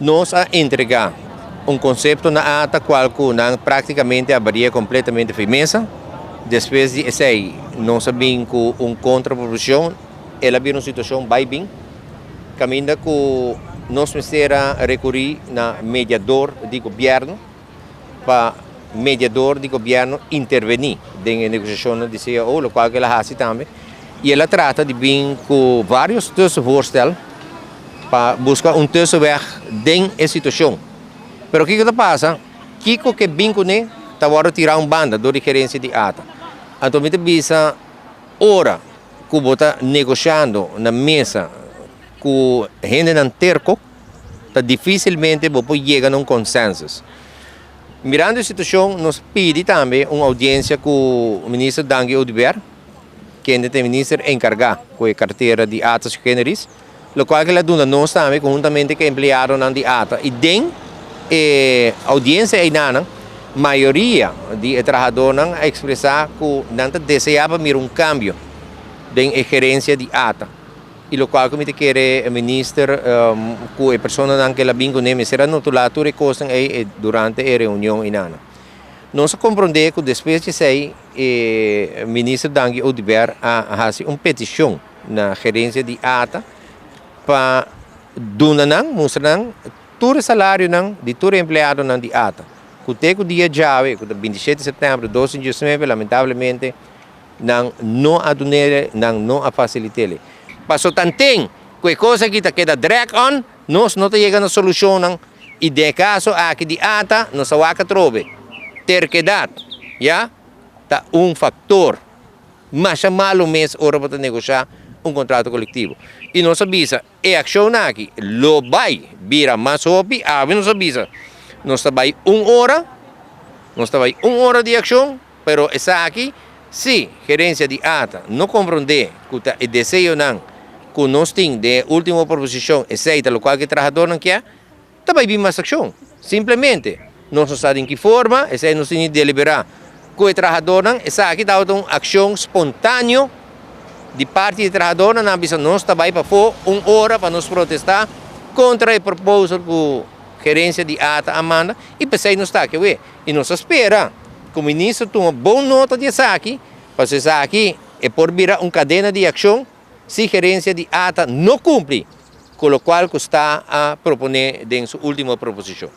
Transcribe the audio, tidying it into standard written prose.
Nos a entrega un concepto na ATA cual cu nan practicamente a baria completamente fi mesa. Despues di esey nos a bin cu un contraproposicion. El a bira un situacion bay bin caminda cu nos mester a recuri na mediador di gobierno pa mediador di gobierno interveni den e negociacionnan di cao, locual cu el a haci tambe y el a trata di bin cu varios tussenvoorstel pa busca un tussenweg den e situacion. Pero kico ta pasa? Kico ke bin cune ta wordo tira un banda door di gerencia di ata. Anto mi ta bisa ora cu bo ta negociando na mesa cu hendenan terco ta dificilmente bo por yega na un consensus. Mirando e situacion nos pidi tambe un audiencia cu Minister Dangui Oduber, kende ta e minister encarga cu e cartera di ata sui generis, locual ke el a duna nos tambe conhuntamente cu e empleadonan di ata. Y den e audiencia eynanan mayoria di e trahadornan a expresa cu nan ta desea pa mira un cambio den e gerencia di ata. Y locual cu mi ta kere minister cu e personanan cu el a bin cune mester a notula tur e cosnan ey durante e reunion eynanan. Nos a comprende cu despues di esey e minister Dangui Oduber a haci un peticion na gerencia di ata pa duna nan, mustra nan tur e salarionan di tur e empleadonan di ata cu te cu dia djawe cu ta 27 september 2019 lamentablemente nan no a dunele, nan no a facilitele. Paso tanten cu e cos aki ta keda drag on, nos no ta yega na solucionnan y den e caso aki di ata nos a wak atrobe. Terkedad, ya, ta un factor masha malo mes ora bo ta negosha un contrato colectivo. Y nos a bisa e accion aki lo bay bira mas hopi, awe nos a bisa nos ta bay un ora, nos ta bay un ora di accion, Pero esaki si gerencia di ata no comprende cu ta e deseonan cu nos tin den e ultimo proposicion esey ta locual cu e trahadornan kier, ta bay bin mas accion. Simplemente nos no sa den ki forma, esey nos tin di delibera cu e trahadornan. Esaki tabata un accion spontaneo di parti di e trahadornan, nan a bisa nos ta bay pafo un ora pa nos protesta contra e proposal cu gerencia di ata a manda y pesey nos ta aki awe. Y nos ta spera cu minister tuma bon nota di esaki, pasobra esaki e por bira un cadena di accion si gerencia di ata no cumpli cu locual cu sta a propone den su ultimo proposicion.